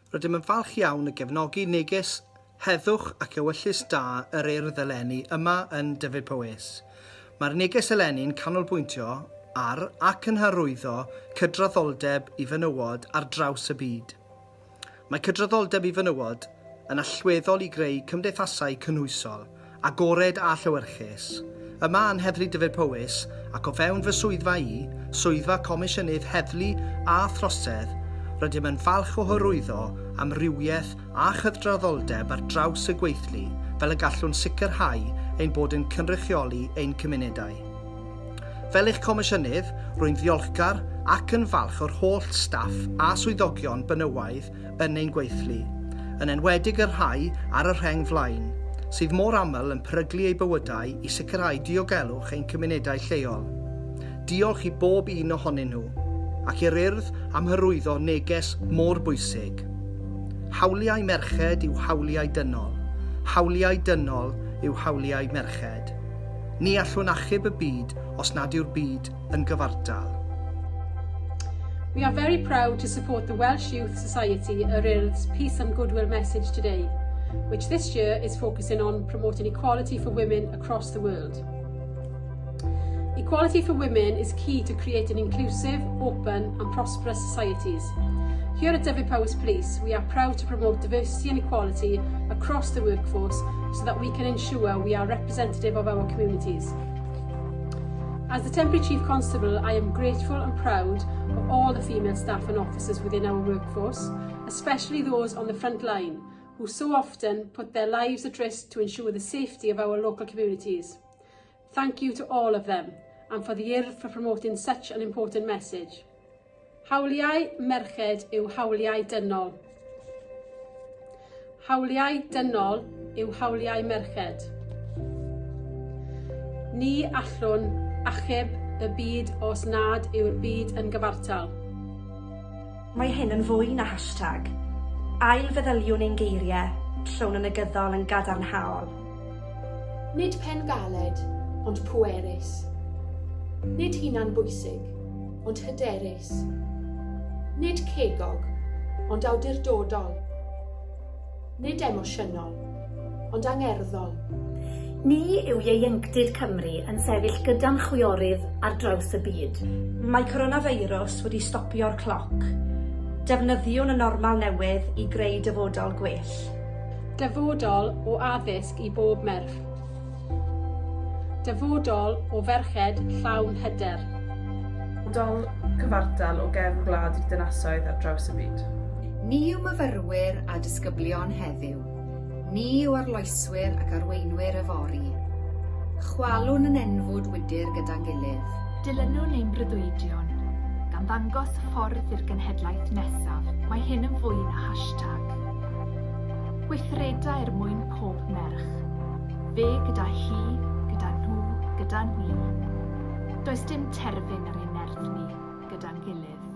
Rydym yn falch iawn o gefnogi neges heddwch ac ewyllys da yr Urdd eleni yma yn Dyfed-Powys. Mae'r neges eleni'n canolbwyntio ar ac yn hyrwyddo cydraddoldeb i fenywod ar draws y byd. Mae cydraddoldeb i fenywod yn allweddol i greu cymdeithasau cynhwysol, agored a llewyrchus. Yma yn Heddlu Dyfed-Powys, ac o fewn fy swyddfa i, Swyddfa Comisiynydd Heddlu a Throsedd, rydym yn falch o hyrwyddo amrywiaeth a chydraddoldeb ar draws y gweithlu fel y gallwn sicrhau ein bod yn cynrychioli ein cymunedau. Fel eich Comisiynydd, rwy'n ddiolchgar ac yn falch o'r holl staff a swyddogion benywaidd yn ein gweithlu, yn enwedig y rhai ar y rheng flaen, sydd mor aml yn peryglu eu bywydau i sicrhau diogelwch ein cymunedau lleol. Diolch i bob un ohonyn nhw, ac i'r Urdd am hyrwyddo neges mor bwysig. Hawliau merched yw hawliau dynol. Hawliau dynol yw hawliau merched. Ni allwn achub y byd os nad yw'r byd yn gyfartal. We are very proud to support the Welsh Youth Society Yr Urdd's Peace and Goodwill message today, which this year is focusing on promoting equality for women across the world. Equality for women is key to creating inclusive, open and prosperous societies. Here at Dyfed-Powys Police, we are proud to promote diversity and equality across the workforce so that we can ensure we are representative of our communities. As the Temporary Chief Constable, I am grateful and proud of all the female staff and officers within our workforce, especially those on the front line, who so often put their lives at risk to ensure the safety of our local communities. Thank you to all of them, and for the Urdd for promoting such an important message. Hawliau merched yw hawliau dynol. Hawliau dynol yw hawliau merched. Ni allwn achub y byd os nad yw'r byd yn gyfartal. Mae hyn yn fwy na hashtag. Ail-feddyliwn ein geiriau, trown y negyddol yn gadarnhaol. Nid pen galed, ond pwerus. Nid hunan bwysig, ond hyderus. Nid cegog, ond awdurdodol. Nid emosiynol, ond angerddol. Ni yw ieuenctid Cymru yn sefyll gyda'n chwiorydd ar draws y byd. Mae coronafeirws wedi stopio'r cloc. Defnyddiwn y normal newydd i greu dyfodol gwell. Dyfodol o addysg i bob merch. Dyfodol o ferched llawn hyder. Dyfodol cyfartal o gefn gwlad i'r dinasoedd ar draws y byd. Ni yw myfyrwyr a disgyblion heddiw. Ni yw arloeswyr ac arweinwyr yfory. Chwalwn yn enfwd wydr gyda'n gilydd. Dilynwn ein breuddwydion, gan ddangos y ffordd i'r genhedlaeth nesaf, mae hyn yn fwy na hashtag. Gweithreda er mwyn pob merch. Fe gyda hi, gyda nhw, gyda ni. Does dim terfyn ar ein nerth ni, gyda'n gilydd.